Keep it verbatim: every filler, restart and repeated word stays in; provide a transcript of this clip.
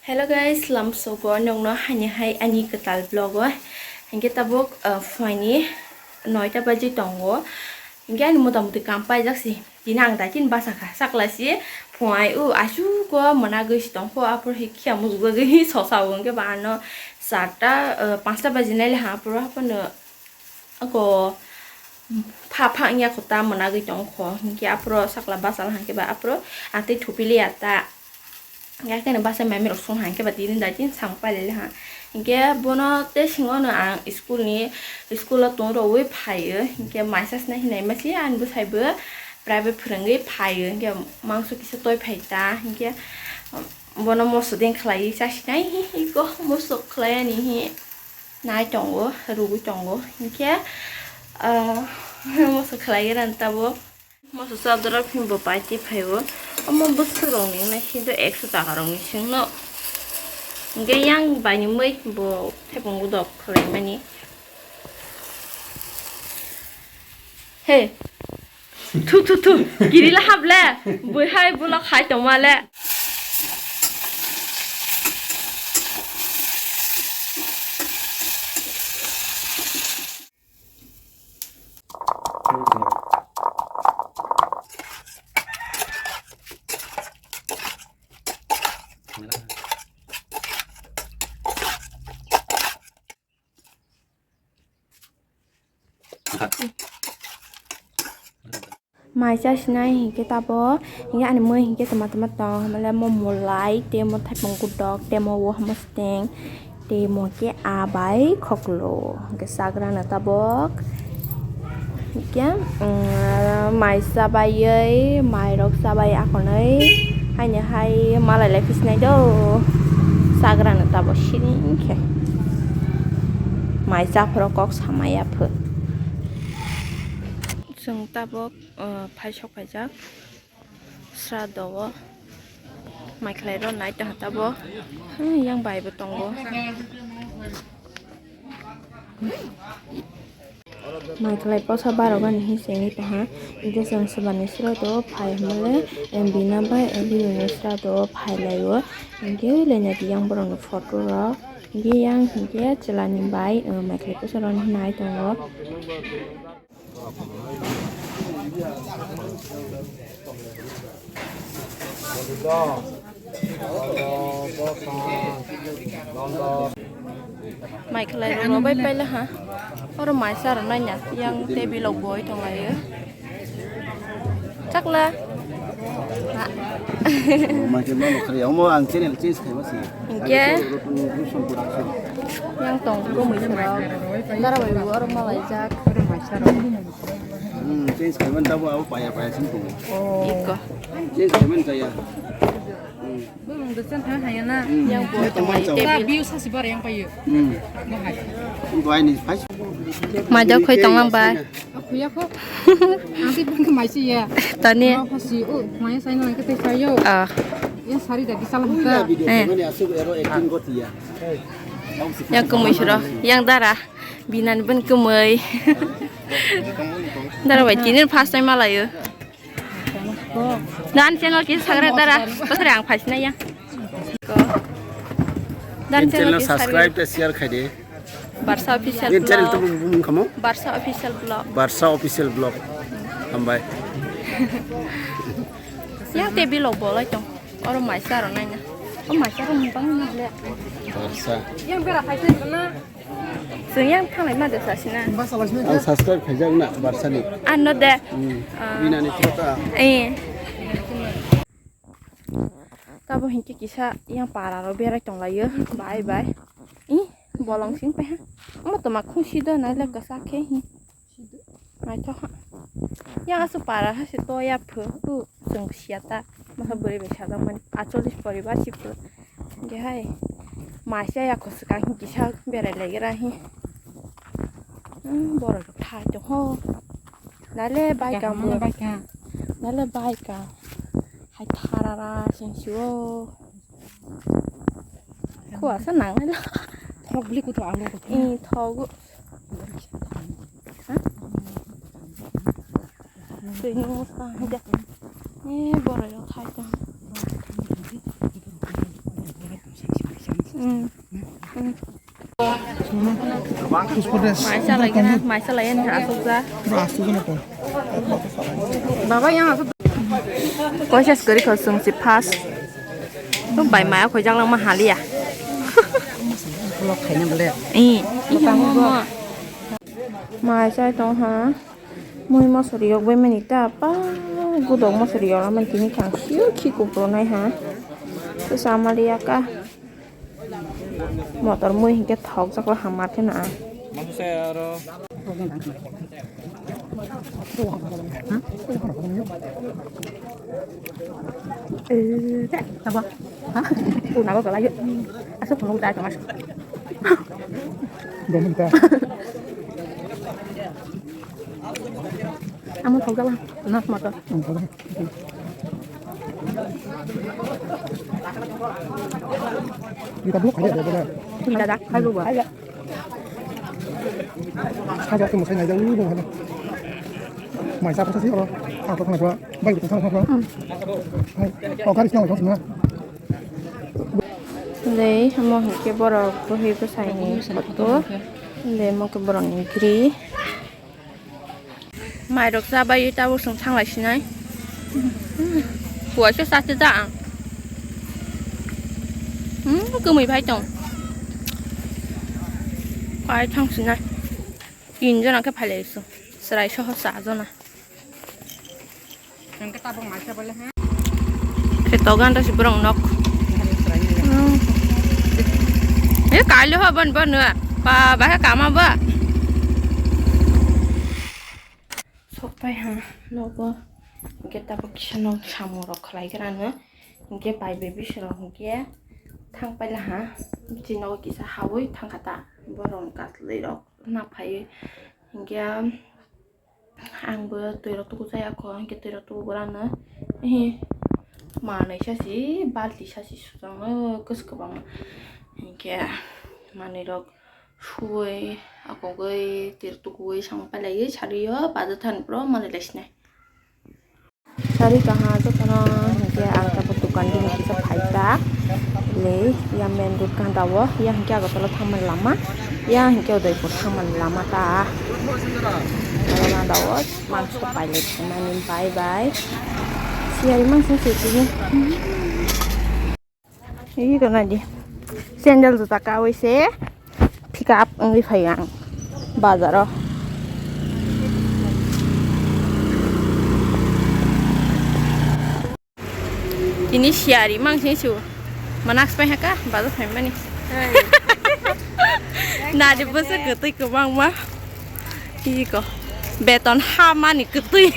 Hello guys, lamsogo nokno hani hai ani kwtal vlog o. Hinkhe tabuk, uh, phuaini noita baji tongo. Hinkhe ani mota muti kam paijak si. Tini ang daikhin basa kha, sakla si phuai o asugo mwnagwi si tongkho, aphuru hinkhe muchugwi sosa o hinkhe ba ano charta, uh, panchta baji nai le ha, aphuru haphano ako pha pha wngya kho ta mwnagwi tongkho, hinkhe aphuru sakla basa hinkhe ba aphuru atwi thupi liya ta. Hinkhe basa mami rok song hinkhe ba tini dai tin sam pailai ha. Hinkhe bono tei singo no ang school ni, school o tong rogwi phaio, hinkhe maisa sina hinai masi ani bwsai bo private phwrwngwi phaio, hinkhe mangso kisa toi phai ta, hinkhe bono moso den khlaiwi chasinai hi hi ko moso khlai ani hi. Nai tongo, rugwi tongo. Hinkhe, ah, moso khlai gana tabuk. Moso chador rok phimbo paiti phaibo. Omo bwswk rok ni wngna hindu ekso taka rok ni singno. Hinkhe yang bai ni mui bo thaipungo dok khlai mani. He. Thu, thu, thu. Kirila hap le. Bui hai bulok hai tongma le. Mai chasinai hinkhe tabuk, hinkhe ani mui hinkhe tama tama tong, hamle mo mulai, tei mo thaipung kudok, tei mo wahmo steng, tei mo khe a bai khoklo, hinkhe chagrano tabuk, hinkhe, mm, mai chabaiwi, mairok chabai akonwi, haino hai malai lai phisinai do, chagrano tabuk siring khe, mai chaphuru kok samaya phu. Chwng tabuk, uh, phai sok phaijak srado o, mai khlai rw nai tongkha tabuk, hmm, yang bai bo tongo. Mai khlai posa barok ani hinwi chengwi tongkha, hinkhe chwng swbani srado o phai hwnmale, em, bina bai, em, bini srado o phai lai o, hinkhe lenya yang borok ni photo rok, hinkhe yang hinkhe chwla ni bai, em, mai khlai posa rok hinwi nai tongo. Mai khlai rw bai paila ha. Oro mai cha rw nai na yang table rok bo oi tong lai o. Chakla. Ha. Mai khe ma khlai omo ang channel change khai ma si. Hinkhe. Yang tong kumui srok. Dara bai bo oro ma lai jak. Hmm, change khai man tabuk abo paya paya sing tongo. Iko. Change khai man jaya. Hmm. Bumung dwsang thang haya na. Hmm. Yang bo tong lai table. View sa si bar yang payo. Hmm. Bahai. Bahai ni phai. Mai da khoi tong lang bai. Aku ya kho. Ang ti bang mai si ya. Tani. Mau pasi u, mai sai nang kete sayo. Ah. Yang sari da kisah lah. Eh. Yang kumui srok, yang dara. Binan bun kumui. Dara bai tini first time malayo. Dan channel kisa subscribe dara. Pasal yang first na ya. Dan channel subscribe dan share khai de. Barsa official vlog. Channel to bumung kamo? Barsa official vlog. Barsa official vlog. Hambai. Yang te vlog bolai tong. Oro maisa ro nai na. O maisa ro mubang na le. Barsa. Yang bera phai na. Chwng yang thanglai ma de sasina. Ang subscribe khaijak na Barsani. Ano de. Hmm. Ah. Binani thota. Eh. Tabo hinkhe kisa yang para ro berai tong lai o. Bai bai. Ih, bolong sing pe ha. Omo to ma khung si do na le kasa khe hi. Naithok ha. Yang aswk para ha se to ya phu. U chwng sia ta. Masa bwrwi bai sajak mani. Acholis poribar si phu. Hinkhe hai. Maisa ya khoswk ang kisa berai lai gra hi. Hmm, borok rok thai tong ho. Nale bai ka bo. Bai ka. Nale bai ka. Hai tharara sing si o. Kuasa nang nai la. Thok bli kutu alo kutu. Eh, thogo. Ha? Twi nung sa ja. Eh, borok rok thai tong. Hmm. Maisa lagi na, maisa lagi na, asuk ja. Baba yang asuk. Koisa sekori kosong si pas. Bai maya khoi jang lang ma halia. Vlog khaina bole. Eh, iya mama. Maisa tong ha. Mui mosori yok bai mani ta pa gudok mosori yok lamani tini kang siyo khi kupro nai ha. Samali yaka. Motor mui hinkhe thok jak la hamar khe na. Eh, tabo. Ha? Una go kala yo. Asuk phunuk da tong asuk. Gomita. Amo thok jak la. Nas motor. Kita belum kaya dia boleh. Kita dah, hai lu buat. Kaya tu mesti naik jauh dong. Mai siapa sih orang? Aku kenapa? Baik betul sama. Hai. Oh, garis nyawa semua. Dei, amo hinkhe borok bwhwi bwsaini photo. Dei, amo khe borokni gri. Mairok chabai tabuk chwng thanglai sinai. Kuaisa chate da ang. Hmm, kwmwi phai tong. Pai thang sinai. Tin jona khe phailai su. Chwrai soho cha jona. Hingke tabuk maisa bole, ha? Khe to ganda si borok nok. Hmm. E kailo ho bon bon nua. Ba, ba he kama ba. Sokpai ha, nogo. Hingke tabuk kisa nok samung rok khlai gra no. Hingke bai bai bising rok hingke thang paila ha. Bini nogo kisa hawi thang kha ta. Borok katlai rok na phai. Hingke Ang bo twi rok tuku jaya kho, hingke twi rok tuku gurano, ehe, manwi sasi, balti sasi sujak no, kwswk kwbangma, hingke manwi rok suwi, akogwi twi rok tukuwi, samung pailaiwi sari o, bajar thani boro manwi lai sinai. Sari kaha jotono, hingke ang tabuk dukan bini kisa phaikha, le, ya main road ganda o, ya hingke Agartala thangmani lama, ya hingke Udaipur thangmani lama ta. Aro ganda o. Mangso pailai tongmani bye bye. Siyari mangso se tini. Iko nadi. Sandal juta kawi se pick up wngwi phai ang bazaro. Tini siyari mangsi su manak spai haka bazar phaimani. Nadi bwswk kwtwi kwbangma. Iko beton hamani kwtwi.